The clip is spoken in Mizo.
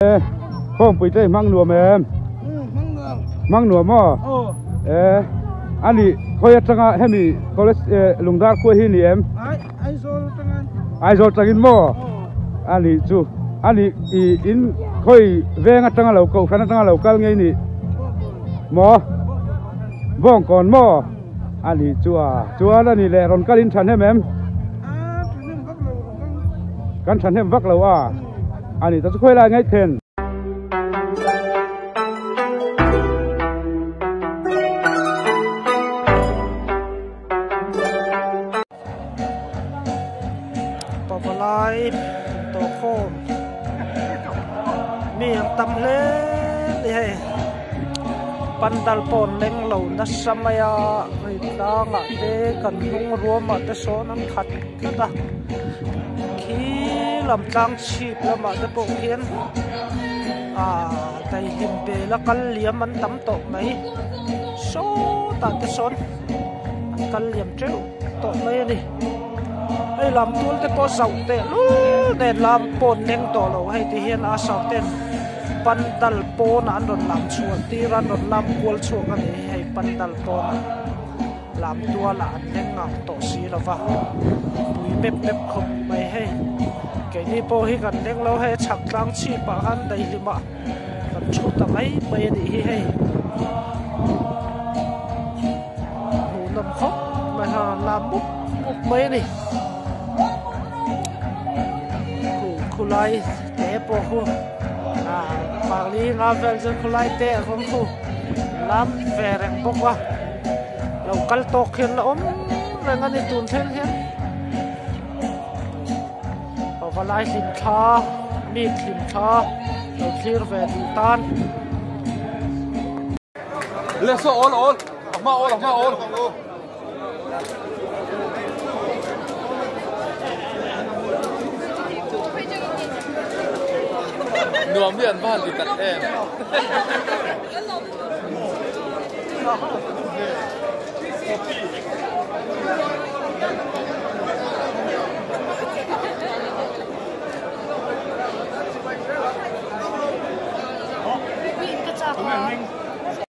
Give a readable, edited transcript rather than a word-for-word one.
E, khawmpui te hmang nuam em? Hmang nuam. Hmang nuam maw? Aw. E, ani khawi atanga hemi college e, Lungdar khua hi ni em? Ai, Aizawl atanga. Aizawl tangin maw? Aw. Ani chu, ani i in khawi veng atanga lo kohhran atanga lo kal ngei ni? Maw? Bawngkawn maw? Ani chu a, chuan ani leh rawn kal in thahnem em? A, thahnem vak lo rawn kal. Kan thahnem vak lo a. Ani ta chu khawi lai ngaih then. Pavalai tawhkhawm mi an tam hle ni hei pandal pawh an leng lo nasa mai a hei tlangah te kan hnung ruamah te sawn an khat tlat a khi lam tlang chhip lamah te pawh khian ah daihlim bel a kal liam an tam tawh mai sawtah te sawn an kal liam teuh tawh mai a ni hei lam tul te pawh zauh teh lul nen lam pawh an leng tawh lo hei ti hian a sau ten pandal pawnah an rawn lam chhuah tir a an rawn lam kual chhuak a ni hei pandal pawnah. Lam tualah an leng ngang tawh si lo va, pui mep mep khawp mai hei. Keini pawh hi kan leng lo hei chhak tlang chhip ah khan daihlim ah kan thu ta mai mai a nih hi hei. Hmuhnawm khawp mai ha lam mup mup mai a ni. Khu khulai te pawh khu ah pali nga vel chuan khulai te a awm khu lam ve reng bawk a. Lo kal tawk hian la awm reng a ni tun thleng hian pavalai hlim thla mi hlim thla lo thlir ve duh tan. Le so all all ahma all ahma all. Nuam hi an va han ti tak em.